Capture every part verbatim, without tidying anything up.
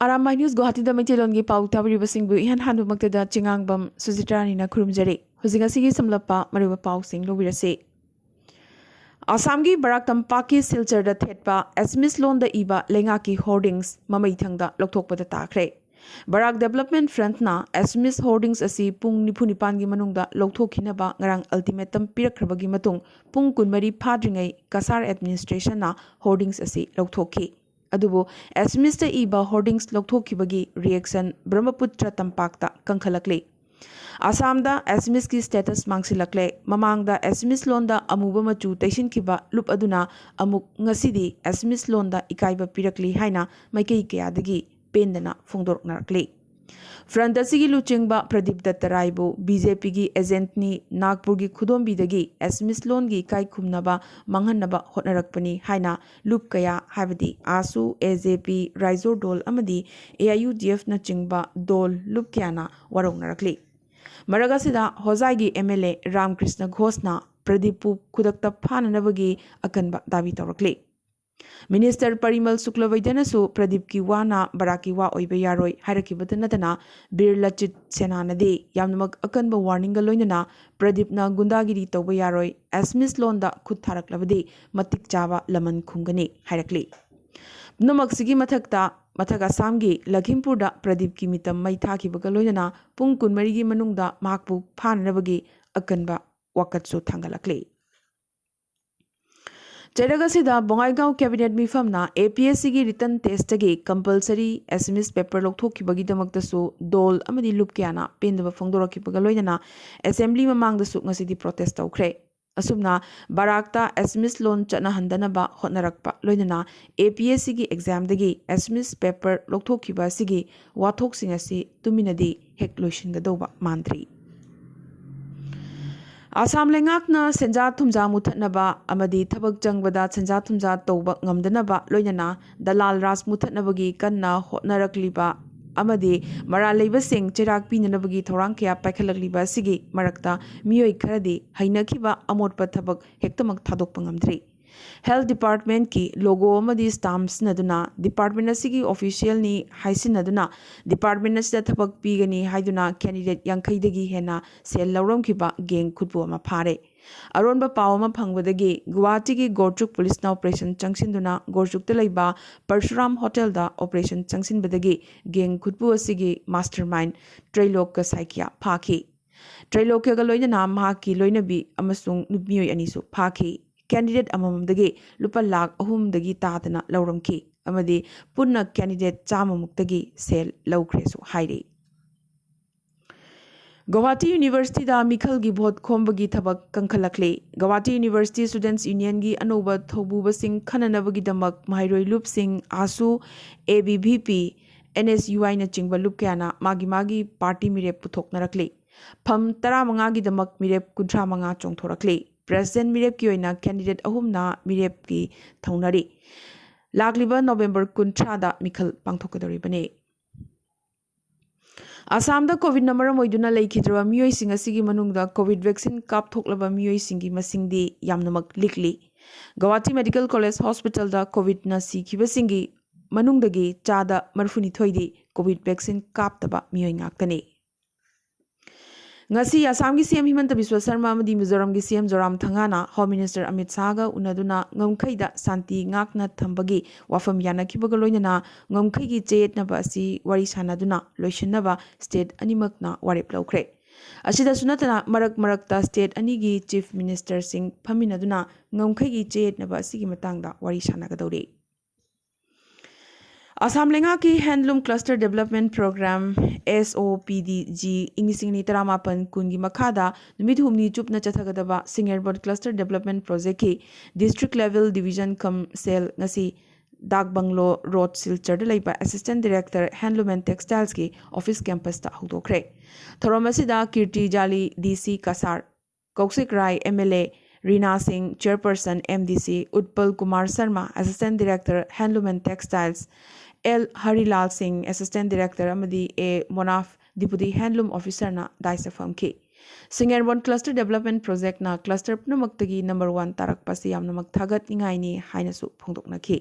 Arambai news ꯒꯨꯋꯥꯍꯥꯇꯤꯗ ꯃꯩꯇꯩꯂꯣꯟꯒꯤ ꯄꯥꯎ ꯇꯥꯕꯤꯔꯤꯕꯁꯤꯡꯕꯨ ꯏꯍꯥꯟ ꯍꯥꯟꯕꯃꯛꯇꯗ ꯆꯤꯉꯥꯡꯕꯝ ꯁꯨꯖꯤꯇ꯭ꯔꯥꯅꯤꯅ ꯈꯨꯔꯨꯝꯖꯔꯤ꯫ ꯍꯧꯖꯤꯛ ꯉꯁꯤꯒꯤ ꯁꯝꯂꯞꯄ ꯃꯔꯨꯑꯣꯏꯕ ꯄꯥꯎꯁꯤꯡ ꯂꯧꯕꯤꯔꯁꯤ꯫ ꯑꯁꯥꯝꯒꯤ ꯕꯔꯥꯛ ꯇꯝꯄꯥꯛꯀꯤ ꯁꯤꯜꯆꯔꯗ ꯊꯦꯠꯄ ꯑꯦꯁꯃꯤꯁ ꯂꯣꯟꯗ ꯏꯕ ꯂꯩꯉꯥꯛꯀꯤ ꯍꯣꯔꯗꯤꯡꯁ ꯃꯃꯩꯊꯪꯗ ꯂꯧꯊꯣꯛꯄꯗ ꯇꯥꯈ꯭ꯔꯦ꯫ ꯕꯔꯥꯛ ꯗꯦꯕꯂꯞꯃꯦꯟ ꯐ꯭ꯔꯟꯠꯅ ꯑꯦꯁꯃꯤꯁ ꯍꯣꯔꯗꯤꯡꯁ ꯑꯁꯤ ꯄꯨꯡ ꯅꯤꯐꯨ ꯅꯤꯄꯥꯟꯒꯤ ꯃꯅꯨꯡꯗ ꯂꯧꯊꯣꯛꯈꯤꯅꯕ ꯉꯔꯥꯡ ꯑꯜꯇꯤꯃꯦꯇꯝ ꯄꯤꯔꯛꯈ꯭ꯔꯕꯒꯤ ꯃꯇꯨꯡ ꯄꯨꯡ ꯀꯨꯟꯃꯔꯤ ꯐꯥꯗ꯭ꯔꯤꯉꯩ ꯀꯁꯥꯔ ꯑꯦꯗꯃꯤꯅꯤꯁꯇ꯭ꯔꯦꯁꯟꯅ ꯍꯣꯔꯗꯤꯡꯁ ꯑꯁꯤ ꯂꯧꯊꯣꯛꯈꯤ꯫ ꯑꯗꯨꯕꯨ ꯑꯦꯁꯃꯤꯁꯇ ꯏꯕ ꯍꯣꯔꯗꯤꯡꯁ ꯂꯧꯊꯣꯛꯈꯤꯕꯒꯤ ꯔꯤꯑꯦꯛꯁꯟ ꯕ꯭ꯔꯍ꯭ꯃꯄꯨꯇ꯭ꯔ ꯇꯝꯄꯥꯛꯇ ꯀꯟꯈꯠꯂꯛꯂꯤ꯫ ꯑꯁꯥꯝꯗ ꯑꯦꯁꯃꯤꯁꯀꯤ ꯁ꯭ꯇꯦꯇꯁ ꯃꯥꯡꯁꯤꯜꯂꯛꯂꯦ꯫ ꯃꯃꯥꯡꯗ ꯑꯦꯁꯃꯤꯁ ꯂꯣꯟꯗ ꯑꯃꯨꯕ ꯃꯆꯨ ꯇꯩꯁꯤꯟꯈꯤꯕ ꯂꯨꯞ ꯑꯗꯨꯅ ꯑꯃꯨꯛ ꯉꯁꯤꯗꯤ ꯑꯦꯁꯃꯤꯁ ꯂꯣꯟꯗ ꯏꯀꯥꯏꯕ ꯄꯤꯔꯛꯂꯤ ꯍꯥꯏꯅ ꯃꯥꯏꯀꯩ ꯀꯌꯥꯗꯒꯤ ꯄꯦꯟꯗꯅ ꯐꯣꯡꯗꯣꯔꯛꯅꯔꯛꯂꯤ꯫ ꯐ꯭ꯔꯟꯠ ꯑꯁꯤꯒꯤ ꯂꯨꯆꯤꯡꯕ ꯄ꯭ꯔꯗꯤꯞ ꯗꯠꯇ ꯔꯥꯏꯕꯨ ꯕꯤ ꯖꯦ ꯄꯤꯒꯤ ꯑꯦꯖꯦꯟꯠꯅꯤ, ꯅꯥꯒꯄꯨꯔꯒꯤ ꯈꯨꯗꯣꯝꯕꯤꯗꯒꯤ ꯑꯦꯁꯃꯤꯁ ꯂꯣꯟꯒꯤ ꯏꯀꯥꯏ ꯈꯨꯝꯅꯕ ꯃꯥꯡꯍꯟꯅꯕ ꯍꯣꯠꯅꯔꯛꯄꯅꯤ ꯍꯥꯏꯅ ꯂꯨꯞ ꯀꯌꯥ, ꯍꯥꯏꯕꯗꯤ ꯑꯥꯁꯨ, ꯑꯦ ꯖꯦ ꯄꯤ, ꯔꯥꯏꯖꯣꯔ ꯗꯣꯜ ꯑꯃꯗꯤ ꯑꯦ ꯑꯥꯏ ꯌꯨ ꯗꯤ ꯑꯦꯐꯅꯆꯤꯡꯕ ꯗꯣꯜ ꯂꯨꯞ ꯀꯌꯥꯅ ꯋꯥꯔꯧꯅꯔꯛꯂꯤ꯫ ꯃꯔꯛ ꯑꯁꯤꯗ ꯍꯣꯖꯥꯏꯒꯤ ꯑꯦꯝ ꯑꯦꯜ ꯑꯦ ꯔꯥꯝꯀ꯭ꯔꯤꯁꯅ ꯘꯣꯁꯅ ꯄ꯭ꯔꯗꯤꯞꯄꯨ ꯈꯨꯗꯛꯇ ꯐꯥꯅꯅꯕꯒꯤ ꯑꯀꯟꯕ ꯗꯥꯕꯤ ꯇꯧꯔꯛꯂꯤ꯫ ꯃꯤꯅꯤꯁꯇꯔ ꯄꯔꯤꯃꯜ ꯁꯨꯀ꯭ꯂꯕꯩꯗ꯭ꯌꯅꯁꯨ ꯄ꯭ꯔꯗꯤꯞꯀꯤ ꯋꯥꯅ ꯕꯔꯥꯛꯀꯤ ꯋꯥ ꯑꯣꯏꯕ ꯌꯥꯔꯣꯏ ꯍꯥꯏꯔꯛꯈꯤꯕꯇ ꯅꯠꯇꯅ ꯕꯤꯔ ꯂꯆꯤꯠ ꯁꯦꯅꯥꯅꯗꯤ ꯌꯥꯝꯅꯃꯛ ꯑꯀꯟꯕ ꯋꯥꯔꯅꯤꯡꯒ ꯂꯣꯏꯅꯅ ꯄ꯭ꯔꯗꯤꯞꯅ ꯒꯨꯟꯗꯥꯒꯤꯔꯤ ꯇꯧꯕ ꯌꯥꯔꯣꯏ, ꯑꯦꯁꯃꯤꯁ ꯂꯣꯟꯗ ꯈꯨꯠ ꯊꯥꯔꯛꯂꯕꯗꯤ ꯃꯇꯤꯛ ꯆꯥꯕ ꯂꯃꯟ ꯈꯨꯝꯒꯅꯤ ꯍꯥꯏꯔꯛꯂꯤ꯫ ꯄꯨꯝꯅꯃꯛꯁꯤꯒꯤ ꯃꯊꯛꯇ ꯃꯊꯛ ꯑꯁꯥꯝꯒꯤ ꯂꯈꯤꯝꯄꯨꯔꯗ ꯄ꯭ꯔꯗꯤꯞꯀꯤ ꯃꯤꯇꯝ ꯃꯩ ꯊꯥꯈꯤꯕꯒ ꯂꯣꯏꯅꯅ ꯄꯨꯡ ꯀꯨꯟꯃꯔꯤꯒꯤ ꯃꯅꯨꯡꯗ ꯃꯍꯥꯛꯄꯨ ꯐꯥꯅꯅꯕꯒꯤ ꯑꯀꯟꯕ ꯋꯥꯀꯠꯁꯨ ꯊꯥꯡꯒꯠꯂꯛꯂꯤ꯫ ꯆꯩꯔꯛ ꯑꯁꯤꯗ ꯕꯣꯉꯥꯏꯒꯥꯎ ꯀꯦꯕꯤꯅꯦꯠ ꯃꯤꯐꯝꯅ ꯑꯦ ꯄꯤ ꯑꯦꯁ ꯁꯤꯒꯤ ꯔꯤꯇꯟ ꯇꯦꯁꯇꯒꯤ ꯀꯝꯄꯜꯁꯔꯤ ꯑꯦꯁꯃꯤꯁ ꯄꯦꯄꯔ ꯂꯧꯊꯣꯛꯈꯤꯕꯒꯤꯗꯃꯛꯇꯁꯨ ꯗꯣꯜ ꯑꯃꯗꯤ ꯂꯨꯞ ꯀꯌꯥꯅ ꯄꯦꯟꯗꯕ ꯐꯣꯡꯗꯣꯔꯛꯈꯤꯕꯒ ꯂꯣꯏꯅꯅ ꯑꯦꯁꯦꯝꯕ꯭ꯂꯤ ꯃꯃꯥꯡꯗꯁꯨ ꯉꯁꯤꯗꯤ ꯄ꯭ꯔꯣꯇꯦꯁ ꯇꯧꯈ꯭ꯔꯦ꯫ ꯑꯁꯨꯝꯅ ꯕꯔꯥꯛꯇ ꯑꯦꯁꯃꯤꯁ ꯂꯣꯟ ꯆꯠꯅꯍꯟꯗꯅꯕ ꯍꯣꯠꯅꯔꯛꯄ ꯂꯣꯏꯅꯅ ꯑꯦ ꯄꯤ ꯑꯦꯁ ꯁꯤꯒꯤ ꯑꯦꯛꯖꯥꯝꯗꯒꯤ ꯑꯦꯁꯃꯤꯁ ꯄꯦꯄꯔ ꯂꯧꯊꯣꯛꯈꯤꯕ ꯑꯁꯤꯒꯤ ꯋꯥꯊꯣꯛꯁꯤꯡ ꯑꯁꯤ ꯇꯨꯃꯤꯟꯅꯗꯤ ꯍꯦꯛ ꯂꯣꯏꯁꯤꯟꯒꯗꯧꯕ ꯃꯥꯟꯗ꯭ꯔꯤ꯫ ꯑꯁꯥꯝ ꯂꯩꯉꯥꯛꯅ ꯁꯦꯟꯖꯥ ꯊꯨꯝꯖꯥ ꯃꯨꯊꯠꯅꯕ ꯑꯃꯗꯤ ꯊꯕꯛ ꯆꯪꯕꯗ ꯁꯦꯟꯖꯥ ꯊꯨꯝꯖꯥ ꯇꯧꯕ ꯉꯝꯗꯅꯕ ꯂꯣꯏꯅꯅ ꯗꯂꯥꯜ ꯔꯥꯖ ꯃꯨꯊꯠꯅꯕꯒꯤ ꯀꯟꯅ ꯍꯣꯠꯅꯔꯛꯂꯤꯕ ꯑꯃꯗꯤ ꯃꯔꯥꯜ ꯂꯩꯕꯁꯤꯡ ꯆꯩꯔꯥꯛ ꯄꯤꯅꯅꯕꯒꯤ ꯊꯧꯔꯥꯡ ꯀꯌꯥ ꯄꯥꯏꯈꯠꯂꯛꯂꯤꯕ ꯑꯁꯤꯒꯤ ꯃꯔꯛꯇ ꯃꯤꯑꯣꯏ ꯈꯔꯗꯤ ꯍꯩꯅꯈꯤꯕ ꯑꯃꯣꯠꯄ ꯊꯕꯛ ꯍꯦꯛꯇꯃꯛ ꯊꯥꯗꯣꯛꯄ ꯉꯝꯗ꯭ꯔꯤ꯫ Health Departmentꯀꯤ logo ꯑꯃꯗꯤ stamp ꯁꯤꯖꯤꯟꯅꯗꯨꯅ department ꯑꯁꯤꯒꯤ officialꯅꯤ ꯍꯥꯏꯁꯤꯟꯅꯗꯨꯅ department ꯑꯁꯤꯗ ꯊꯕꯛ ꯄꯤꯒꯅꯤ ꯍꯥꯏꯗꯨꯅ candidate ꯌꯥꯡꯈꯩꯗꯒꯤ ꯍꯦꯟꯅ ꯁꯦꯜ ꯂꯧꯔꯝꯈꯤꯕ gang ꯈꯨꯠꯄꯨ ꯑꯃ ꯐꯥꯔꯦ꯫ ꯑꯔꯣꯟꯕ ꯄꯥꯎ ꯑꯃ ꯐꯪꯕꯗꯒꯤ ꯒꯨꯋꯥꯍꯥꯇꯤꯒꯤ ꯒꯣꯔꯆꯨꯛ ꯄꯨꯂꯤꯁꯅ operation ꯆꯪꯁꯤꯟꯗꯨꯅ ꯒꯣꯔꯆꯨꯛꯇ ꯂꯩꯕ ꯄꯔꯁꯨꯔꯥꯝ ꯍꯣꯇꯦꯜꯗ operation ꯆꯪꯁꯤꯟꯕꯗꯒꯤ gang ꯈꯨꯠꯄꯨ ꯑꯁꯤꯒꯤ mastermind ꯇ꯭ꯔꯩꯂꯣꯛꯀ ꯁꯥꯏꯀꯤꯌꯥ ꯐꯥꯈꯤ꯫ ꯇ꯭ꯔꯩꯂꯣꯛꯀꯒ ꯂꯣꯏꯅꯅ ꯃꯍꯥꯛꯀꯤ ꯂꯣꯏꯅꯕꯤ ꯑꯃꯁꯨꯡ ꯅꯨꯄꯤ ꯃꯤꯑꯣꯏ ꯑꯅꯤꯁꯨ ꯐꯥꯈꯤ꯫ Candidate ꯑꯃꯃꯝꯗꯒꯤ ꯂꯨꯄꯥ ꯂꯥꯈ ꯑꯍꯨꯝꯗꯒꯤ ꯇꯥꯗꯅ ꯂꯧꯔꯝꯈꯤ ꯑꯃꯗꯤ ꯄꯨꯟꯅ candidate ꯆꯥꯝꯃꯃꯨꯛꯇꯒꯤ ꯁꯦꯜ ꯂꯧꯈ꯭ꯔꯦꯁꯨ ꯍꯥꯏꯔꯤ꯫ ꯒꯧꯍꯥꯇꯤ ꯌꯨꯅꯤꯚꯔꯁꯤꯇꯤꯗ ꯃꯤꯈꯜꯒꯤ ꯚꯣꯠ ꯈꯣꯝꯕꯒꯤ ꯊꯕꯛ ꯀꯟꯈꯠꯂꯛꯂꯤ꯫ ꯒꯧꯍꯥꯇꯤ ꯌꯨꯅꯤꯚꯔꯁꯤꯇꯤ ꯁ꯭ꯇꯨꯗꯦꯟꯠꯁ ꯌꯨꯅꯤꯌꯟꯒꯤ ꯑꯅꯧꯕ ꯊꯧꯕꯨꯕꯁꯤꯡ ꯈꯟꯅꯅꯕꯒꯤꯗꯃꯛ ꯃꯍꯩꯔꯣꯏ ꯂꯨꯞꯁꯤꯡ ꯑꯥꯁꯨ, A B V P, N S U ꯑꯥꯏꯅꯆꯤꯡꯕ ꯂꯨꯞ ꯀꯌꯥꯅ ꯃꯥꯒꯤ ꯃꯥꯒꯤ ꯄꯥꯔꯇꯤ ꯃꯤꯔꯦꯞ ꯄꯨꯊꯣꯛꯅꯔꯛꯂꯤ꯫ ꯐꯝ ꯇꯔꯥꯃꯉꯥꯒꯤꯗꯃꯛ ꯃꯤꯔꯦꯞ ꯀꯨꯟꯊ꯭ꯔꯥ ꯃꯉꯥ ꯆꯣꯡꯊꯣꯔꯛꯂꯤ꯫ ꯄ꯭ꯔꯦꯁꯤꯗꯦꯟꯠ ꯃꯤꯔꯦꯞꯀꯤ ꯑꯣꯏꯅ candidate ꯑꯍꯨꯝꯅ ꯃꯤꯔꯦꯞꯀꯤ ꯊꯧꯅꯔꯤ꯫ ꯂꯥꯛꯂꯤꯕ ꯅꯣꯕꯦꯝꯕꯔ ꯀꯨꯟꯊ꯭ꯔꯥꯗ ꯃꯤꯈꯜ ꯄꯥꯡꯊꯣꯛꯀꯗꯧꯔꯤꯕꯅꯤ꯫ ꯑꯁꯥꯝꯗ ꯀꯣꯚꯤꯗꯅ ꯃꯔꯝ ꯑꯣꯏꯗꯨꯅ ꯂꯩꯈꯤꯗ꯭ꯔꯕ ꯃꯤꯑꯣꯏꯁꯤꯡ ꯑꯁꯤꯒꯤ ꯃꯅꯨꯡꯗ ꯀꯣꯚꯤꯗ ꯚꯦꯛꯁꯤꯟ ꯀꯥꯞꯊꯣꯛꯂꯕ ꯃꯤꯑꯣꯏꯁꯤꯡꯒꯤ ꯃꯁꯤꯡꯗꯤ ꯌꯥꯝꯅꯃꯛ ꯂꯤꯛꯂꯤ꯫ ꯒꯧꯍꯥꯇꯤ ꯃꯦꯗꯤꯀꯦꯜ ꯀꯣꯂꯦꯖ ꯍꯣꯁꯄꯤꯇꯥꯜꯗ ꯀꯣꯚꯤꯗꯅ ꯁꯤꯈꯤꯕꯁꯤꯡꯒꯤ ꯃꯅꯨꯡꯗꯒꯤ ꯆꯥꯗ ꯃꯔꯤꯐꯨꯅꯤꯊꯣꯏꯗꯤ ꯀꯣꯚꯤꯗ ꯚꯦꯛꯁꯤꯟ ꯀꯥꯞꯇꯕ ꯃꯤꯑꯣꯏ ꯉꯥꯛꯇꯅꯤ꯫ ꯉꯁꯤ ꯑꯁꯥꯝꯒꯤ ꯁꯤ ꯑꯦꯝ ꯍꯤꯃꯟꯇ ꯕꯤꯁ꯭ꯋ ꯁꯔꯃ ꯑꯃꯗꯤ ꯃꯤꯖꯣꯔꯥꯝꯒꯤ ꯁꯤ ꯑꯦꯝ ꯖꯣꯔꯥꯝ ꯊꯪꯒꯥꯅ ꯍꯣꯝ ꯃꯤꯅꯤꯁꯇꯔ ꯑꯃꯤꯠ ꯁꯥꯍꯒ ꯎꯅꯗꯨꯅ ꯉꯝꯈꯩꯗ ꯁꯥꯟꯇꯤ ꯉꯥꯛꯅ ꯊꯝꯕꯒꯤ ꯋꯥꯐꯝ ꯌꯥꯅꯈꯤꯕꯒ ꯂꯣꯏꯅꯅ ꯉꯝꯈꯩꯒꯤ ꯆꯌꯦꯠꯅꯕ ꯑꯁꯤ ꯋꯥꯔꯤ ꯁꯥꯅꯗꯨꯅ ꯂꯣꯏꯁꯤꯟꯅꯕ ꯁ꯭ꯇꯦꯠ ꯑꯅꯤꯃꯛꯅ ꯋꯥꯔꯦꯞ ꯂꯧꯈ꯭ꯔꯦ꯫ ꯑꯁꯤꯗꯁꯨ ꯅꯠꯇꯅ ꯃꯔꯛ ꯃꯔꯛꯇ ꯁ꯭ꯇꯦꯠ ꯑꯅꯤꯒꯤ ꯆꯤꯐ ꯃꯤꯅꯤꯁꯇꯔꯁꯤꯡ ꯐꯝꯃꯤꯟꯅꯗꯨꯅ ꯉꯝꯈꯩꯒꯤ ꯆꯌꯦꯠꯅꯕ ꯑꯁꯤꯒꯤ ꯃꯇꯥꯡꯗ ꯋꯥꯔꯤ ꯁꯥꯅꯒꯗꯧꯔꯤ꯫ ꯑꯁꯥꯝ ꯂꯩꯉꯥꯛꯀꯤ Handloom Cluster Development Programme, S O P D G, ꯏꯪ ꯂꯤꯁꯤꯡ ꯑꯅꯤ ꯇꯔꯥꯃꯥꯄꯟ ꯀꯨꯟꯒꯤ ꯃꯈꯥꯗ ꯅꯨꯃꯤꯠ ꯍꯨꯝꯅꯤ ꯆꯨꯞꯅ ꯆꯠꯊꯒꯗꯕ ꯁꯤꯡꯉꯦꯔꯕꯣꯠ Cluster Development Projectꯀꯤ District Level Division cum Cell ꯉꯁꯤ ꯗꯥꯛ ꯕꯪꯂꯣ ꯔꯣꯗ, ꯁꯤꯜꯆꯔꯗ ꯂꯩꯕ Assistant Director Handloom and Textilesꯀꯤ office campusꯇ ꯍꯧꯗꯣꯛꯈ꯭ꯔꯦ꯫ ꯊꯧꯔꯝ ꯑꯁꯤꯗ ꯀꯤꯔꯇꯤ ꯖꯥꯂꯤ, D C Cachar, ꯀꯧꯁꯤꯛ Rai, M L A, ꯔꯤꯅꯥ ꯁꯤꯡ, Chairperson, M D C, Utpal Kumar Sharma, Assistant Director, Handloom and Textiles, L ꯍꯔꯤꯂꯥꯜ ꯁꯤꯡ, Assistant Director, ꯑꯃꯗꯤ A ꯃꯣꯅꯥꯐ, Deputy Handloom Officerꯅ dais ꯐꯝꯈꯤ꯫ ꯁꯤꯡꯉꯦꯔꯕꯣꯟ Cluster Development Projectꯅ cluster ꯄꯨꯝꯅꯃꯛꯇꯒꯤ number one ꯇꯥꯔꯛꯄ ꯑꯁꯤ ꯌꯥꯝꯅꯃꯛ ꯊꯥꯒꯠꯅꯤꯡꯉꯥꯏꯅꯤ ꯍꯥꯏꯅꯁꯨ ꯐꯣꯡꯗꯣꯛꯅꯈꯤ꯫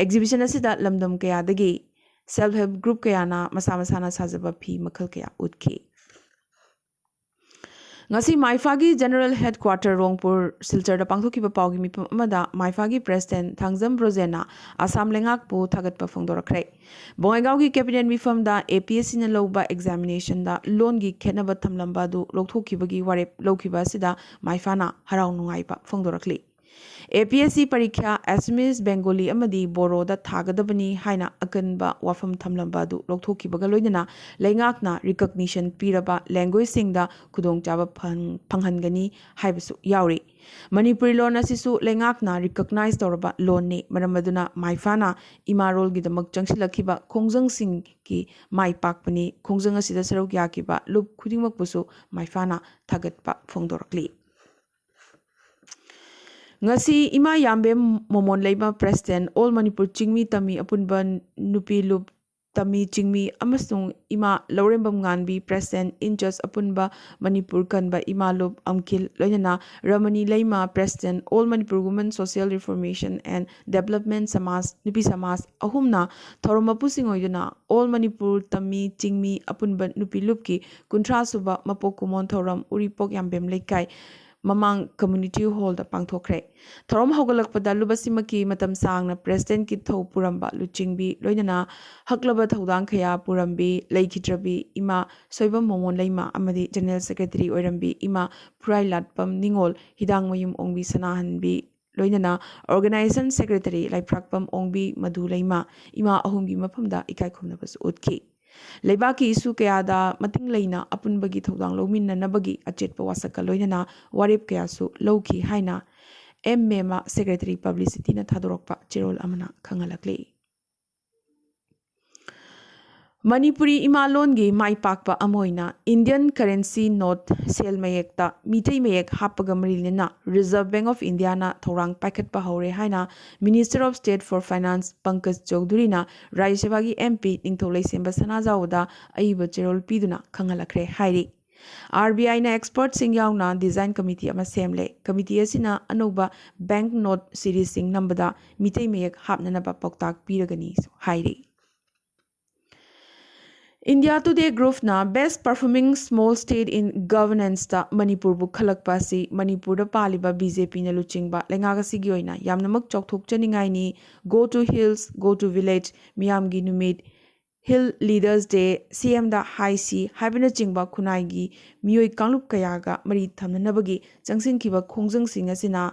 Exhibition ꯑꯁꯤꯗ ꯂꯝꯗꯝ ꯀꯌꯥꯗꯒꯤ self help group ꯀꯌꯥꯅ ꯃꯁꯥ ꯃꯁꯥꯅ ꯁꯥꯖꯕ ꯐꯤ ꯃꯈꯜ ꯀꯌꯥ ꯎꯠꯈꯤ꯫ ꯉꯁꯤ ꯃꯥꯏꯐꯥꯒꯤ General Headquarter ꯔꯣꯡꯄꯨꯔ ꯁꯤꯜꯆꯔꯗ ꯄꯥꯡꯊꯣꯛꯈꯤꯕ ꯄꯥꯎꯒꯤ ꯃꯤꯐꯝ ꯑꯃꯗ ꯃꯥꯏꯐꯥꯒꯤ President ꯊꯥꯡꯖꯝ ꯕ꯭ꯔꯣꯖꯦꯟꯅ ꯑꯁꯥꯝ ꯂꯩꯉꯥꯛꯄꯨ ꯊꯥꯒꯠꯄ ꯐꯣꯡꯗꯣꯔꯛꯈ꯭ꯔꯦ꯫ ꯕꯣꯉꯥꯏꯒꯥꯎꯒꯤ Cabinet ꯃꯤꯐꯝꯗ APSCꯅ ꯂꯧꯕ examinationꯗ ꯂꯣꯟꯒꯤ ꯈꯦꯠꯅꯕ ꯊꯝꯂꯝꯕ ꯑꯗꯨ ꯂꯧꯊꯣꯛꯈꯤꯕꯒꯤ ꯋꯥꯔꯦꯞ ꯂꯧꯈꯤꯕ ꯑꯁꯤꯗ ꯃꯥꯏꯐꯥꯅ ꯍꯔꯥꯎ ꯅꯨꯡꯉꯥꯏꯕ ꯐꯣꯡꯗꯣꯔꯛꯂꯤ꯫ APSC ꯄꯔꯤꯈ꯭ꯌꯥ Assamese, Bengali ꯑꯃꯗꯤ ꯕꯣꯔꯣꯗ ꯊꯥꯒꯗꯕꯅꯤ ꯍꯥꯏꯅ ꯑꯀꯟꯕ ꯋꯥꯐꯝ ꯊꯝꯂꯝꯕ ꯑꯗꯨ ꯂꯧꯊꯣꯛꯈꯤꯕꯒ ꯂꯣꯏꯅꯅ ꯂꯩꯉꯥꯛꯅ recognition ꯄꯤꯔꯕ languageꯁꯤꯡꯗ ꯈꯨꯗꯣꯡꯆꯥꯕ ꯐꯪ-, ꯐꯪꯍꯟꯒꯅꯤ ꯍꯥꯏꯕꯁꯨ ꯌꯥꯎꯔꯤ꯫ ꯃꯅꯤꯄꯨꯔꯤ ꯂꯣꯟ ꯑꯁꯤꯁꯨ ꯂꯩꯉꯥꯛꯅ recognize ꯇꯧꯔꯕ ꯂꯣꯟꯅꯤ꯫ ꯃꯔꯝ ꯑꯗꯨꯅ ꯃꯥꯏꯐꯥꯅ ꯏꯃꯥꯔꯣꯜꯒꯤꯗꯃꯛ ꯆꯪꯁꯤꯜꯂꯛꯈꯤꯕ ꯈꯣꯡꯖꯪꯁꯤꯡꯒꯤ ꯃꯥꯏ ꯄꯥꯛꯄꯅꯤ꯫ ꯈꯣꯡꯖꯪ ꯑꯁꯤꯗ ꯁꯔꯨꯛ ꯌꯥꯈꯤꯕ ꯂꯨꯞ ꯈꯨꯗꯤꯡꯃꯛꯄꯨꯁꯨ ꯃꯥꯏꯐꯥꯅ ꯊꯥꯒꯠꯄ ꯐꯣꯡꯗꯣꯔꯛꯂꯤ꯫ ꯉꯁꯤ ꯏꯃꯥ ꯌꯥꯝꯕꯦꯝ ꯃꯣꯃꯣꯟ ꯂꯩꯃ President All Manipur ꯆꯤꯡꯃꯤ ꯇꯝꯃꯤ ꯑꯄꯨꯟꯕ ꯅꯨꯄꯤ ꯂꯨꯞ ꯇꯝꯃꯤ ꯆꯤꯡꯃꯤ ꯑꯃꯁꯨꯡ ꯏꯃꯥ ꯂꯧꯔꯦꯝꯕꯝ ꯉꯥꯟꯕꯤ President in charge ꯑꯄꯨꯟꯕ ꯃꯅꯤꯄꯨꯔ ꯀꯟꯕ ꯏꯃꯥ ꯂꯨꯞ ꯑꯝꯈꯤꯜ, ꯂꯣꯏꯅꯅ ꯔꯃꯅꯤ ꯂꯩꯃ President All Manipur Women Social Reformation and Development ꯁꯃꯥꯖ, ꯅꯨꯄꯤ ꯁꯃꯥꯖ ꯑꯍꯨꯝꯅ ꯊꯧꯔꯝ ꯃꯄꯨꯁꯤꯡ ꯑꯣꯏꯗꯨꯅ All Manipur ꯇꯝꯃꯤ ꯆꯤꯡꯃꯤ ꯑꯄꯨꯟꯕ ꯅꯨꯄꯤ ꯂꯨꯞꯀꯤ ꯀꯨꯟꯊ꯭ꯔꯥ ꯁꯨꯕ ꯃꯄꯣꯛ ꯀꯨꯝꯑꯣꯟ ꯊꯧꯔꯝ ꯎꯔꯤꯄꯣꯛ ꯌꯥꯝꯕꯦꯝ ꯂꯩꯀꯥꯏ ꯃꯃꯥꯡ Community Hallꯗ ꯄꯥꯡꯊꯣꯛꯈ꯭ꯔꯦ꯫ ꯊꯧꯔꯝ ꯍꯧꯒꯠꯂꯛꯄꯗ ꯂꯨꯞ ꯑꯁꯤꯃꯛꯀꯤ ꯃꯇꯝ ꯁꯥꯡꯅ Presidentꯀꯤ ꯊꯧ ꯄꯨꯔꯝꯕ ꯂꯨꯆꯤꯡꯕꯤ, ꯂꯣꯏꯅꯅ ꯍꯛꯂꯕ ꯊꯧꯗꯥꯡ ꯀꯌꯥ ꯄꯨꯔꯝꯕꯤ ꯂꯩꯈꯤꯗ꯭ꯔꯕꯤ ꯏꯃꯥ ꯁꯣꯏꯕꯝ ꯃꯣꯃꯣꯟ ꯂꯩꯃ ꯑꯃꯗꯤ General Secretary ꯑꯣꯏꯔꯝꯕꯤ ꯏꯃꯥ ꯐꯨꯔꯥꯏ ꯂꯥꯠꯄꯝ ꯅꯤꯉꯣꯜ, ꯍꯤꯗꯥꯡꯃꯌꯨꯝ ꯑꯣꯡꯕꯤ ꯁꯅꯥꯍꯟꯕꯤ, ꯂꯣꯏꯅꯅ Organization Secretary ꯂꯥꯏꯐ꯭ꯔꯥꯛꯄꯝ ꯑꯣꯡꯕꯤ ꯃꯙꯨ ꯂꯩꯃ, ꯏꯃꯥ ꯑꯍꯨꯝꯒꯤ ꯃꯐꯝꯗ ꯏꯀꯥꯏ ꯈꯨꯝꯅꯕꯁꯨ ꯎꯠꯈꯤ꯫ ꯂꯩꯕꯥꯛꯀꯤ issue ꯀꯌꯥꯗ ꯃꯇꯤꯡ ꯂꯩꯅ ꯑꯄꯨꯟꯕꯒꯤ ꯊꯧꯗꯥꯡ ꯂꯧꯃꯤꯟꯅꯅꯕꯒꯤ ꯑꯆꯦꯠꯄ ꯋꯥꯁꯛꯀ ꯂꯣꯏꯅꯅ ꯋꯥꯔꯦꯞ ꯀꯌꯥꯁꯨ ꯂꯧꯈꯤ ꯍꯥꯏꯅ M ꯃꯦꯃꯥ Secretary Publicityꯅ ꯊꯥꯗꯣꯔꯛꯄ ꯆꯦꯔꯣꯜ ꯑꯃꯅ ꯈꯪꯍꯜꯂꯛꯂꯤ꯫ ꯃꯅꯤꯄꯨꯔꯤ ꯏꯃꯥ ꯂꯣꯟꯒꯤ ꯃꯥꯏ ꯄꯥꯛꯄ ꯑꯃ ꯑꯣꯏꯅ Indian currency note, ꯁꯦꯜ ꯃꯌꯦꯛꯇ ꯃꯤꯇꯩ ꯃꯌꯦꯛ ꯍꯥꯞꯄꯒ ꯃꯔꯤ ꯂꯩꯅꯅ Reserve Bank of Indiaꯅ ꯊꯧꯔꯥꯡ ꯄꯥꯏꯈꯠꯄ ꯍꯧꯔꯦ ꯍꯥꯏꯅ Minister of State for Finance Pankaj ꯆꯧꯙꯨꯔꯤꯅ ꯔꯥꯖ꯭ꯌ ꯁꯚꯥꯒꯤ MP ꯅꯤꯡꯊꯧ ꯂꯩꯁꯦꯝꯕ ꯁꯅꯥꯖꯥꯎꯕꯗ ꯑꯏꯕ ꯆꯦꯔꯣꯜ ꯄꯤꯗꯨꯅ ꯈꯪꯍꯜꯂꯛꯈ꯭ꯔꯦ ꯍꯥꯏꯔꯤ꯫ ꯑꯥꯔ ꯕꯤ ꯑꯥꯏꯅ ꯑꯦꯛꯁꯄꯔꯠꯁꯤꯡ ꯌꯥꯎꯅ ꯗꯤꯖꯥꯏꯟ ꯀꯃꯤꯇꯤ ꯑꯃ ꯁꯦꯝꯂꯦ꯫ ꯀꯃꯤꯇꯤ ꯑꯁꯤꯅ ꯑꯅꯧꯕ ꯕꯦꯡꯛ ꯅꯣꯠ ꯁꯤꯔꯤꯖꯁꯤꯡ ꯅꯝꯕꯗ ꯃꯤꯇꯩ ꯃꯌꯦꯛ ꯍꯥꯞꯅꯅꯕ ꯄꯥꯎꯇꯥꯛ ꯄꯤꯔꯒꯅꯤꯁꯨ ꯍꯥꯏꯔꯤ꯫ ꯏꯟꯗꯤꯌꯥ ꯇꯨꯗꯦ ꯒ꯭ꯔꯨꯞꯅ Best Performing Small State in Governanceꯇ ꯃꯅꯤꯄꯨꯔꯕꯨ ꯈꯜꯂꯛꯄ ꯑꯁꯤ ꯃꯅꯤꯄꯨꯔꯗ ꯄꯥꯜꯂꯤꯕ ꯕꯤ ꯖꯦ ꯄꯤꯅ ꯂꯨꯆꯤꯡꯕ ꯂꯩꯉꯥꯛ ꯑꯁꯤꯒꯤ ꯑꯣꯏꯅ ꯌꯥꯝꯅꯃꯛ ꯆꯥꯎꯊꯣꯛꯆꯅꯤꯡꯉꯥꯏꯅꯤ꯫ Go to Hills, Go to Village, ꯃꯤꯌꯥꯝꯒꯤ ꯅꯨꯃꯤꯠ, Hill Leaders Day, ꯁꯤ ꯑꯦꯝꯗ ꯍꯥꯏꯁꯤ ꯍꯥꯏꯕꯅꯆꯤꯡꯕ ꯈꯨꯟꯅꯥꯏꯒꯤ ꯃꯤꯑꯣꯏ ꯀꯥꯡꯂꯨꯞ ꯀꯌꯥꯒ ꯃꯔꯤ ꯊꯝꯅꯅꯕꯒꯤ ꯆꯪꯁꯤꯟꯈꯤꯕ ꯈꯣꯡꯖꯪꯁꯤꯡ ꯑꯁꯤꯅ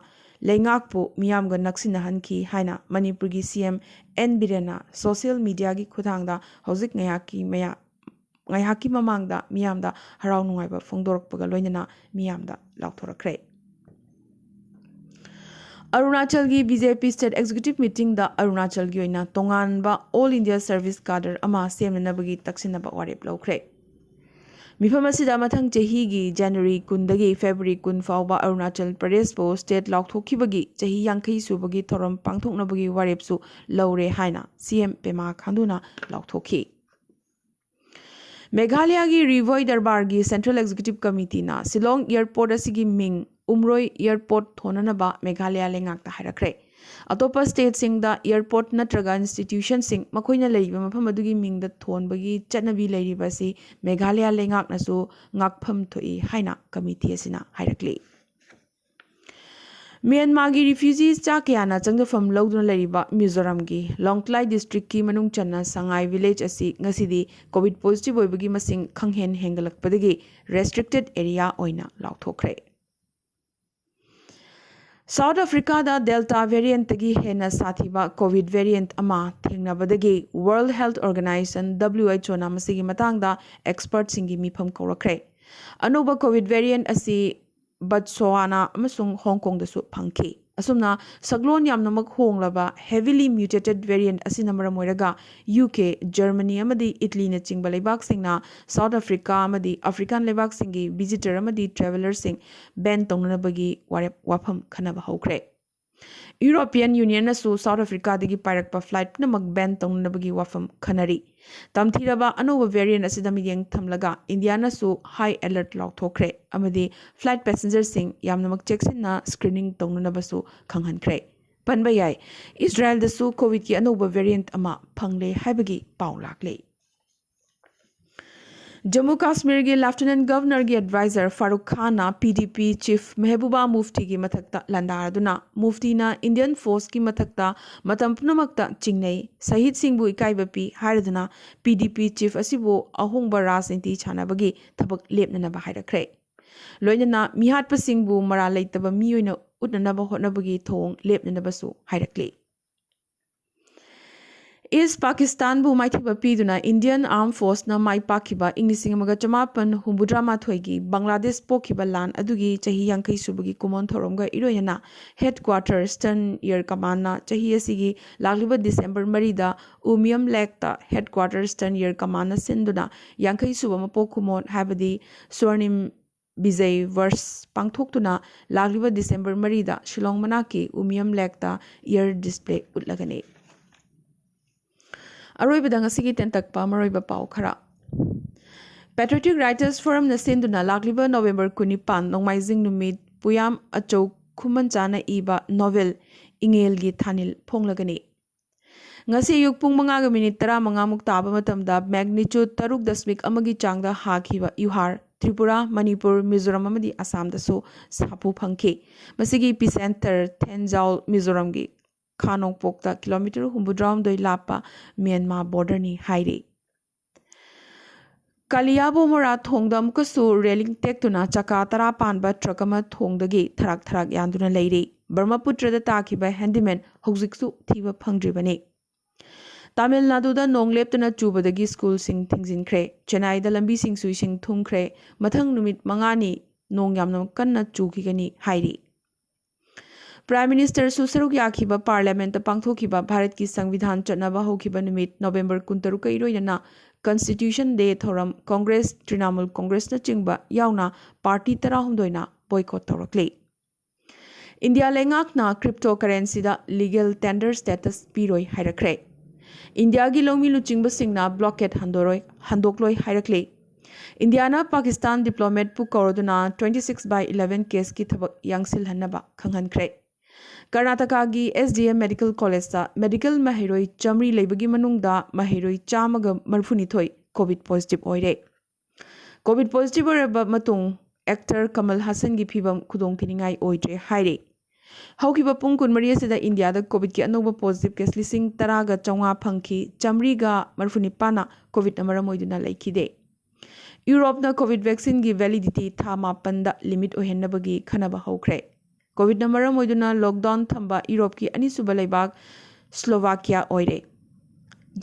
ꯂꯩꯉꯥꯛꯄꯨ ꯃꯤꯌꯥꯝꯒ ꯅꯛꯁꯤꯟꯅꯍꯟꯈꯤ ꯍꯥꯏꯅ ꯃꯅꯤꯄꯨꯔꯒꯤ ꯁꯤ ꯑꯦꯝ ꯑꯦꯟ ꯕꯤꯔꯦꯟꯅ ꯁꯣꯁꯤꯌꯦꯜ ꯃꯤꯗꯤꯌꯥꯒꯤ ꯈꯨꯠꯊꯥꯡꯗ ꯍꯧꯖꯤꯛ ꯉꯥꯏꯍꯥꯛꯀꯤ ꯃꯌꯥ-, ꯉꯥꯏꯍꯥꯛꯀꯤ ꯃꯃꯥꯡꯗ ꯃꯤꯌꯥꯝꯗ ꯍꯔꯥꯎ ꯅꯨꯡꯉꯥꯏꯕ ꯐꯣꯡꯗꯣꯔꯛꯄꯒ ꯂꯣꯏꯅꯅ ꯃꯤꯌꯥꯝꯗ ꯂꯥꯎꯊꯣꯔꯛꯈ꯭ꯔꯦ꯫ ꯑꯔꯨꯅꯥꯆꯜꯒꯤ ꯕꯤ ꯖꯦ ꯄꯤ state executive meetingꯗ ꯑꯔꯨꯅꯥꯆꯜꯒꯤ ꯑꯣꯏꯅ ꯇꯣꯉꯥꯟꯕ All India Service Cadre ꯑꯃ ꯁꯦꯝꯅꯅꯕꯒꯤ ꯇꯛꯁꯤꯟꯅꯕ ꯋꯥꯔꯦꯞ ꯂꯧꯈ꯭ꯔꯦ꯫ ꯃꯤꯐꯝ ꯑꯁꯤꯗ ꯃꯊꯪ ꯆꯍꯤꯒꯤ ꯖꯅꯋꯥꯔꯤ ꯀꯨꯟꯗꯒꯤ ꯐꯦꯕ꯭ꯔꯨꯋꯥꯔꯤ ꯀꯨꯟ ꯐꯥꯎꯕ ꯑꯔꯨꯅꯥꯆꯜ ꯄ꯭ꯔꯗꯦꯁꯄꯨ state ꯂꯥꯎꯊꯣꯛꯈꯤꯕꯒꯤ ꯆꯍꯤ ꯌꯥꯡꯈꯩ ꯁꯨꯕꯒꯤ ꯊꯧꯔꯝ ꯄꯥꯡꯊꯣꯛꯅꯕꯒꯤ ꯋꯥꯔꯦꯞꯁꯨ ꯂꯧꯔꯦ ꯍꯥꯏꯅ ꯁꯤ ꯑꯦꯝ ꯄꯦꯃꯥ ꯈꯥꯟꯗꯨꯅ ꯂꯥꯎꯊꯣꯛꯈꯤ꯫ ꯃꯦꯘꯥꯂꯌꯥꯒꯤ ꯔꯤꯚꯣꯏ ꯗꯔꯕꯥꯔꯒꯤ Central Executive Committeeꯅ ꯁꯤꯂꯣꯡ airport ꯑꯁꯤꯒꯤ ꯃꯤꯡ ꯎꯝꯔꯣꯏ airport ꯊꯣꯟꯅꯅꯕ ꯃꯦꯘꯥꯂꯌꯥ ꯂꯩꯉꯥꯛꯇ ꯍꯥꯏꯔꯛꯈ꯭ꯔꯦ꯫ ꯑꯇꯣꯞꯄ stateꯁꯤꯡꯗ airport ꯅꯠꯇ꯭ꯔꯒ institutionꯁꯤꯡ ꯃꯈꯣꯏꯅ ꯂꯩꯔꯤꯕ ꯃꯐꯝ ꯑꯗꯨꯒꯤ ꯃꯤꯡꯗ ꯊꯣꯟꯕꯒꯤ ꯆꯠꯅꯕꯤ ꯂꯩꯔꯤꯕ ꯑꯁꯤ ꯃꯦꯘꯥꯂꯌꯥ ꯂꯩꯉꯥꯛꯅꯁꯨ ꯉꯥꯛꯐꯝ ꯊꯣꯛꯏ ꯍꯥꯏꯅ committee ꯑꯁꯤꯅ ꯍꯥꯏꯔꯛꯂꯤ꯫ ꯃ꯭ꯌꯥꯟꯃꯥꯔꯒꯤ refugee ꯆꯥ ꯀꯌꯥꯅ ꯆꯪꯖꯐꯝ ꯂꯧꯗꯨꯅ ꯂꯩꯔꯤꯕ ꯃꯤꯖꯣꯔꯥꯝꯒꯤ ꯂꯣꯡꯇ꯭ꯂꯥꯏ districtꯀꯤ ꯃꯅꯨꯡ ꯆꯟꯅ ꯁꯉꯥꯏ village ꯑꯁꯤ ꯉꯁꯤꯗꯤ COVID positive ꯑꯣꯏꯕꯒꯤ ꯃꯁꯤꯡ ꯈꯪꯍꯦꯟ ꯍꯦꯟꯒꯠꯂꯛꯄꯗꯒꯤ restricted area ꯑꯣꯏꯅ ꯂꯥꯎꯊꯣꯛꯈ꯭ꯔꯦ꯫ South Africaꯗ Delta variantꯇꯒꯤ ꯍꯦꯟꯅ ꯁꯥꯊꯤꯕ COVID variant ꯑꯃ ꯊꯦꯡꯅꯕꯗꯒꯤ World Health Organization, W H Oꯅ ꯃꯁꯤꯒꯤ ꯃꯇꯥꯡꯗ expertꯁꯤꯡꯒꯤ ꯃꯤꯐꯝ ꯀꯧꯔꯛꯈ꯭ꯔꯦ꯫ ꯑꯅꯧꯕ COVID variant ꯑꯁꯤ ꯕꯠꯁꯣꯋꯥꯅꯥ ꯑꯃꯁꯨꯡ ꯍꯣꯡ ꯀꯣꯡꯗꯁꯨ ꯐꯪꯈꯤ꯫ ꯑꯁꯨꯝꯅ ꯁꯛꯂꯣꯟ ꯌꯥꯝꯅꯃꯛ ꯍꯣꯡꯂꯕ heavily mutated variant ꯑꯁꯤꯅ ꯃꯔꯝ ꯑꯣꯏꯔꯒ ꯌꯨ ꯀꯦ, ꯖꯔꯃꯅꯤ ꯑꯃꯗꯤ ꯏꯇꯂꯤꯅꯆꯤꯡꯕ ꯂꯩꯕꯥꯛꯁꯤꯡꯅ South Africa ꯑꯃꯗꯤ African ꯂꯩꯕꯥꯛꯁꯤꯡꯒꯤ visitor ꯑꯃꯗꯤ travellerꯁꯤꯡ ban ꯇꯧꯅꯅꯕꯒꯤ ꯋꯥꯔꯦꯞ ꯋꯥꯐꯝ ꯈꯟꯅꯕ ꯍꯧꯈ꯭ꯔꯦ꯫ European Unionꯅꯁꯨ South Africaꯗꯒꯤ ꯄꯥꯏꯔꯛꯄ flight ꯄꯨꯝꯅꯃꯛ ban ꯇꯧꯅꯅꯕꯒꯤ ꯋꯥꯐꯝ ꯈꯟꯅꯔꯤ꯫ ꯇꯝꯊꯤꯔꯕ ꯑꯅꯧꯕ variant ꯑꯁꯤꯗ ꯃꯤꯠꯌꯦꯡ ꯊꯝꯂꯒ ꯏꯟꯗꯤꯌꯥꯅꯁꯨ high alert ꯂꯥꯎꯊꯣꯛꯈ꯭ꯔꯦ ꯑꯃꯗꯤ flight passengerꯁꯤꯡ ꯌꯥꯝꯅꯃꯛ ꯆꯦꯛꯁꯤꯟꯅ screening ꯇꯧꯅꯅꯕꯁꯨ ꯈꯪꯍꯟꯈ꯭ꯔꯦ꯫ ꯄꯟꯕ ꯌꯥꯏ, ꯏꯁꯔꯥꯌꯦꯜꯗꯁꯨ COVIDꯀꯤ ꯑꯅꯧꯕ variant ꯑꯃ ꯐꯪꯂꯦ ꯍꯥꯏꯕꯒꯤ ꯄꯥꯎ ꯂꯥꯛꯂꯤ꯫ ꯖꯝꯃꯨ ꯀꯥꯁꯃꯤꯔꯒꯤ Lieutenant Governorꯒꯤ adviser ꯐꯥꯔꯨꯛ ꯈꯥꯟꯅ PDP chief ꯃꯦꯍꯕꯨꯕꯥ ꯃꯨꯐꯇꯤꯒꯤ ꯃꯊꯛꯇ ꯂꯥꯟꯗꯥꯔꯗꯨꯅ ꯃꯨꯐꯇꯤꯅ Indian forceꯀꯤ ꯃꯊꯛꯇ ꯃꯇꯝ ꯄꯨꯝꯅꯃꯛꯇ ꯆꯤꯡꯅꯩ, ꯁꯍꯤꯗꯁꯤꯡꯕꯨ ꯏꯀꯥꯏꯕ ꯄꯤ ꯍꯥꯏꯔꯗꯨꯅ PDP chief ꯑꯁꯤꯕꯨ ꯑꯍꯣꯡꯕ ꯔꯥꯖꯅꯤꯇꯤ ꯁꯥꯟꯅꯕꯒꯤ ꯊꯕꯛ ꯂꯦꯞꯅꯅꯕ ꯍꯥꯏꯔꯛꯈ꯭ꯔꯦ꯫ ꯂꯣꯏꯅꯅ ꯃꯤꯍꯥꯠꯄꯁꯤꯡꯕꯨ ꯃꯔꯥꯜ ꯂꯩꯇꯕ ꯃꯤ ꯑꯣꯏꯅ ꯎꯠꯅꯅꯕ ꯍꯣꯠꯅꯕꯒꯤ ꯊꯧꯑꯣꯡ ꯂꯦꯞꯅꯅꯕꯁꯨ ꯍꯥꯏꯔꯛꯂꯤ꯫ ꯏꯁ ꯄꯥꯀꯤꯁꯇꯥꯟꯕꯨ ꯃꯥꯏꯊꯤꯕ ꯄꯤꯗꯨꯅ Indian Armed Forceꯅ ꯃꯥꯏ ꯄꯥꯛꯈꯤꯕ ꯏꯪ ꯂꯤꯁꯤꯡ ꯑꯃꯒ ꯆꯃꯥꯄꯟ ꯍꯨꯝꯐꯨꯇꯔꯥ ꯃꯥꯊꯣꯏꯒꯤ ꯕꯪꯒ꯭ꯂꯥꯗꯦꯁ ꯄꯣꯛꯈꯤꯕ ꯂꯥꯟ ꯑꯗꯨꯒꯤ ꯆꯍꯤ ꯌꯥꯡꯈꯩ ꯁꯨꯕꯒꯤ ꯀꯨꯝꯑꯣꯟ ꯊꯧꯔꯝꯒ ꯏꯔꯣꯏꯅꯅ headquarter Eastern Air Commandꯅ ꯆꯍꯤ ꯑꯁꯤꯒꯤ ꯂꯥꯛꯂꯤꯕ December ꯃꯔꯤꯗ ꯎꯃꯤꯌꯝ ꯂꯦꯛꯇ headquarter Eastern Air Commandꯅ ꯁꯤꯟꯗꯨꯅ ꯌꯥꯡꯈꯩ ꯁꯨꯕ ꯃꯄꯣꯛ ꯀꯨꯝꯑꯣꯟ ꯍꯥꯏꯕꯗꯤ Swarnim Vijay Varsh ꯄꯥꯡꯊꯣꯛꯇꯨꯅ ꯂꯥꯛꯂꯤꯕ December ꯃꯔꯤꯗ ꯁꯤꯂꯣꯡ ꯃꯅꯥꯛꯀꯤ ꯎꯃꯤꯌꯝ ꯂꯦꯛꯇ air display ꯎꯠꯂꯒꯅꯤ꯫ ꯑꯔꯣꯏꯕꯗ ꯉꯁꯤꯒꯤ ꯇꯦꯟꯇꯛꯄ ꯃꯔꯨꯑꯣꯏꯕ ꯄꯥꯎ ꯈꯔ꯫ Patriotic Writers Forumꯅ ꯁꯤꯟꯗꯨꯅ ꯂꯥꯛꯂꯤꯕ November ꯀꯨꯟꯅꯤꯄꯥꯟ ꯅꯣꯡꯃꯥꯏꯖꯤꯡ ꯅꯨꯃꯤꯠ ꯄꯨꯌꯥꯝ ꯑꯆꯧ ꯈꯨꯃꯟꯆꯥꯅ ꯏꯕ novel ꯏꯉꯦꯜꯒꯤ ꯊꯥꯅꯤꯜ ꯐꯣꯡꯂꯒꯅꯤ꯫ ꯉꯁꯤ ꯑꯌꯨꯛ ꯄꯨꯡ ꯃꯉꯥꯒ ꯃꯤꯅꯤꯠ ꯇꯔꯥꯃꯉꯥꯃꯨꯛ ꯇꯥꯕ ꯃꯇꯝꯗ magnitude ꯇꯔꯨꯛ ꯗꯁꯃꯤꯛ ꯑꯃꯒꯤ ꯆꯥꯡꯗ ꯍꯥꯈꯤꯕ ꯌꯨꯍꯥꯔ ꯇ꯭ꯔꯤꯄꯨꯔꯥ, ꯃꯅꯤꯄꯨꯔ, ꯃꯤꯖꯣꯔꯥꯝ ꯑꯃꯗꯤ ꯑꯁꯥꯝꯗꯁꯨ ꯁꯥꯐꯨ ꯐꯪꯈꯤ꯫ ꯃꯁꯤꯒꯤ epicenter ꯊꯦꯟꯖꯥꯎ, ꯃꯤꯖꯣꯔꯥꯝꯒꯤ ꯈꯥ ꯅꯣꯡꯄꯣꯛꯇ kilometre ꯍꯨꯝꯐꯨꯇꯔꯥꯍꯨꯝꯗꯣꯏ ꯂꯥꯞꯄ ꯃ꯭ꯌꯥꯟꯃꯥꯔ borderꯅꯤ ꯍꯥꯏꯔꯤ꯫ ꯀꯂꯤꯌꯥꯕꯣ ꯃꯣꯔꯥ ꯊꯣꯡꯗ ꯑꯃꯨꯛꯀꯁꯨ railing ꯇꯦꯛꯇꯨꯅ ꯆꯀꯥ ꯇꯔꯥ ꯄꯥꯟꯕ truck ꯑꯃ ꯊꯣꯡꯗꯒꯤ ꯊꯔꯥꯛ ꯊꯔꯥꯛ ꯌꯥꯟꯗꯨꯅ ꯂꯩꯔꯤ꯫ ꯕ꯭ꯔꯍꯃꯄꯨꯇ꯭ꯔꯗ ꯇꯥꯈꯤꯕ handyman ꯍꯧꯖꯤꯛꯁꯨ ꯊꯤꯕ ꯐꯪꯗ꯭ꯔꯤꯕꯅꯤ꯫ ꯇꯥꯃꯤꯜ ꯅꯥꯗꯨꯗ ꯅꯣꯡ ꯂꯦꯞꯇꯅ ꯆꯨꯕꯗꯒꯤ ꯁ꯭ꯀꯨꯜꯁꯤꯡ ꯊꯤꯡꯖꯤꯟꯈ꯭ꯔꯦ꯫ ꯆꯦꯟꯅꯥꯏꯗ ꯂꯝꯕꯤꯁꯤꯡꯁꯨ ꯏꯁꯤꯡ ꯊꯨꯝꯈ꯭ꯔꯦ꯫ ꯃꯊꯪ ꯅꯨꯃꯤꯠ ꯃꯉꯥꯅꯤ ꯅꯣꯡ ꯌꯥꯝꯅ ꯀꯟꯅ ꯆꯨꯈꯤꯒꯅꯤ ꯍꯥꯏꯔꯤ꯫ Prime Ministerꯁꯨ ꯁꯔꯨꯛ ꯌꯥꯈꯤꯕ Parliamentꯇ ꯄꯥꯡꯊꯣꯛꯈꯤꯕ ꯚꯥꯔꯠꯀꯤ ꯁꯪꯕꯤꯙꯥꯟ ꯆꯠꯅꯕ ꯍꯧꯈꯤꯕ ꯅꯨꯃꯤꯠ November ꯀꯨꯟꯇꯔꯨꯛꯀ ꯏꯔꯣꯏꯅꯅ Constitution Day ꯊꯧꯔꯝ Congress, Trinamool Congressꯅꯆꯤꯡꯕ ꯌꯥꯎꯅ party ꯇꯔꯥꯍꯨꯝꯗꯣꯏꯅ boycott ꯇꯧꯔꯛꯂꯤ꯫ ꯏꯟꯗꯤꯌꯥ ꯂꯩꯉꯥꯛꯅ ꯀ꯭ꯔꯤꯞꯇꯣ ꯀꯔꯦꯟꯁꯤꯗ ꯂꯤꯒꯦꯜ ꯇꯦꯟꯗꯔ ꯁ꯭ꯇꯦꯇꯁ ꯄꯤꯔꯣꯏ ꯍꯥꯏꯔꯛꯈ꯭ꯔꯦ꯫ ꯏꯟꯗꯤꯌꯥꯒꯤ ꯂꯧꯃꯤ ꯂꯨꯆꯤꯡꯕꯁꯤꯡꯅ ꯕ꯭ꯂꯣꯀꯦꯠ ꯍꯟꯗꯣꯔꯣꯏ ꯍꯟꯗꯣꯛꯂꯣꯏ ꯍꯥꯏꯔꯛꯂꯤ꯫ ꯏꯟꯗꯤꯌꯥꯅ ꯄꯥꯀꯤꯁꯇꯥꯟ ꯗꯤꯄ꯭ꯂꯣꯃꯦꯠꯄꯨ ꯀꯧꯔꯗꯨꯅ twenty six by eleven ꯀꯦꯁꯀꯤ ꯊꯕꯛ ꯌꯥꯡꯁꯤꯜꯍꯟꯅꯕ ꯈꯪꯍꯟꯈ꯭ꯔꯦ꯫ ꯀꯔꯅꯥꯇꯀꯥꯒꯤ S D M medical collegeꯇ ꯃꯦꯗꯤꯀꯦꯜ ꯃꯍꯩꯔꯣꯏ ꯆꯥꯃꯔꯤ ꯂꯩꯕꯒꯤ ꯃꯅꯨꯡꯗ ꯃꯍꯩꯔꯣꯏ ꯆꯥꯝꯃꯒ ꯃꯔꯤꯐꯨꯅꯤꯊꯣꯏ ꯀꯣꯚꯤꯗ ꯄꯣꯖꯤꯇꯤꯚ ꯑꯣꯏꯔꯦ꯫ ꯀꯣꯚꯤꯗ ꯄꯣꯖꯤꯇꯤꯚ ꯑꯣꯏꯔꯕ ꯃꯇꯨꯡ ꯑꯦꯛꯇꯔ ꯀꯃꯜ ꯍꯥꯁꯟꯒꯤ ꯐꯤꯕꯝ ꯈꯨꯗꯣꯡꯊꯤꯅꯤꯡꯉꯥꯏ ꯑꯣꯏꯗ꯭ꯔꯦ ꯍꯥꯏꯔꯤ꯫ ꯍꯧꯈꯤꯕ ꯄꯨꯡ ꯀꯨꯟꯃꯔꯤ ꯑꯁꯤꯗ ꯏꯟꯗꯤꯌꯥꯗ ꯀꯣꯚꯤꯗꯀꯤ ꯑꯅꯧꯕ ꯄꯣꯖꯤꯇꯤꯚ ꯀꯦꯁ ꯂꯤꯁꯤꯡ ꯇꯔꯥꯒ ꯆꯥꯝꯃꯉꯥ ꯐꯪꯈꯤ, ꯆꯥꯃꯔꯤꯒ ꯃꯔꯤꯐꯨꯅꯤꯄꯥꯟꯅ ꯀꯣꯚꯤꯗꯅ ꯃꯔꯝ ꯑꯣꯏꯗꯨꯅ ꯂꯩꯈꯤꯗꯦ꯫ ꯌꯨꯔꯣꯞꯅ ꯀꯣꯚꯤꯗ ꯚꯦꯛꯁꯤꯟꯒꯤ ꯚꯦꯂꯤꯗꯤꯇꯤ ꯊꯥ ꯃꯥꯄꯟꯗ ꯂꯤꯃꯤꯠ ꯑꯣꯏꯍꯟꯅꯕꯒꯤ ꯈꯟꯅꯕ ꯍꯧꯈ꯭ꯔꯦ꯫ ꯀꯣꯚꯤꯗꯅ ꯃꯔꯝ ꯑꯣꯏꯗꯨꯅ ꯂꯣꯛꯗꯥꯎꯟ ꯊꯝꯕ ꯌꯨꯔꯣꯞꯀꯤ ꯑꯅꯤꯁꯨꯕ ꯂꯩꯕꯥꯛ ꯁ꯭ꯂꯣꯚꯥꯀꯤꯌꯥ ꯑꯣꯏꯔꯦ꯫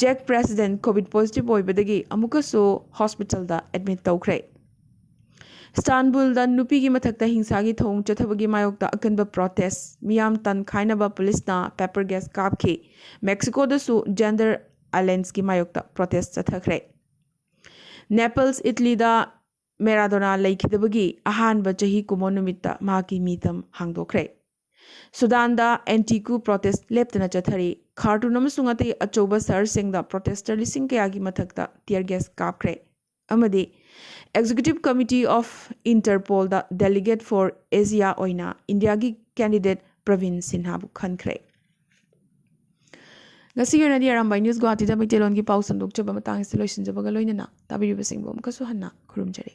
ꯖꯦꯛ ꯄ꯭ꯔꯦꯁꯤꯗꯦꯟ ꯀꯣꯚꯤꯗ ꯄꯣꯖꯤꯇꯤꯚ ꯑꯣꯏꯕꯗꯒꯤ ꯑꯃꯨꯛꯀꯁꯨ ꯍꯣꯁꯄꯤꯇꯥꯜꯗ ꯑꯦꯗꯃꯤꯠ ꯇꯧꯈ꯭ꯔꯦ꯫ ꯏꯁꯇꯥꯟꯕꯨꯜꯗ ꯅꯨꯄꯤꯒꯤ ꯃꯊꯛꯇ ꯍꯤꯡꯁꯥꯒꯤ ꯊꯧꯑꯣꯡ ꯆꯠꯊꯕꯒꯤ ꯃꯥꯌꯣꯛꯇ ꯑꯀꯟꯕ ꯄ꯭ꯔꯣꯇꯦꯁ, ꯃꯤꯌꯥꯝ ꯇꯟꯈꯥꯏꯅꯕ ꯄꯨꯂꯤꯁꯅ ꯄꯦꯄꯔ ꯒ꯭ꯌꯥꯁ ꯀꯥꯞꯈꯤ꯫ ꯃꯦꯛꯁꯤꯀꯣꯗꯁꯨ ꯖꯦꯟꯗꯔ ꯚꯥꯏꯂꯦꯟꯁꯀꯤ ꯃꯥꯌꯣꯛꯇ ꯄ꯭ꯔꯣꯇꯦꯁ ꯆꯠꯊꯈ꯭ꯔꯦ꯫ ꯅꯦꯄꯜꯁ, ꯏꯠꯂꯤꯗ ꯃꯦꯔꯥꯗꯣꯅꯥ ꯂꯩꯈꯤꯗꯕꯒꯤ ꯑꯍꯥꯟꯕ ꯆꯍꯤ ꯀꯨꯝꯑꯣꯟ ꯅꯨꯃꯤꯠꯇ ꯃꯍꯥꯛꯀꯤ ꯃꯤꯇꯝ ꯍꯥꯡꯗꯣꯛꯈ꯭ꯔꯦ꯫ ꯁꯨꯗꯥꯟꯗ ꯑꯦꯟꯇꯤꯀꯨ ꯄ꯭ꯔꯣꯇꯦꯁ ꯂꯦꯞꯇꯅ ꯆꯠꯊꯔꯤ꯫ ꯈꯥꯔꯇꯨꯟ ꯑꯃꯁꯨꯡ ꯑꯇꯩ ꯑꯆꯧꯕ ꯁꯍꯔꯁꯤꯡꯗ ꯄ꯭ꯔꯣꯇꯦꯁꯇꯔ ꯂꯤꯁꯤꯡ ꯀꯌꯥꯒꯤ ꯃꯊꯛꯇ tear gas ꯀꯥꯞꯈ꯭ꯔꯦ꯫ ꯑꯃꯗꯤ Executive Committee of Interpolꯗ Delegate for Asia ꯑꯣꯏꯅ ꯏꯟꯗꯤꯌꯥꯒꯤ candidate ꯄ꯭ꯔꯕꯤꯟ ꯁꯤꯟꯍꯥꯕꯨ ꯈꯟꯈ꯭ꯔꯦ꯫ ꯉꯁꯤꯒꯤ ꯑꯣꯏꯅꯗꯤ ꯑꯔꯥꯝꯕꯥꯏ ꯅ꯭ꯌꯨꯁ ꯒꯨꯋꯥꯍꯥꯇꯤꯗ ꯃꯩꯇꯩꯂꯣꯟꯒꯤ ꯄꯥꯎ ꯁꯟꯗꯣꯛꯆꯕ ꯃꯇꯥꯡ ꯑꯁꯤꯗ ꯂꯣꯏꯁꯤꯟꯖꯕꯒ ꯂꯣꯏꯅꯅ ꯇꯥꯕꯤꯔꯤꯕꯁꯤꯡꯕꯨ ꯑꯃꯨꯛꯀꯁꯨ ꯍꯟꯅ ꯈꯨꯔꯨꯝꯖꯔꯤ꯫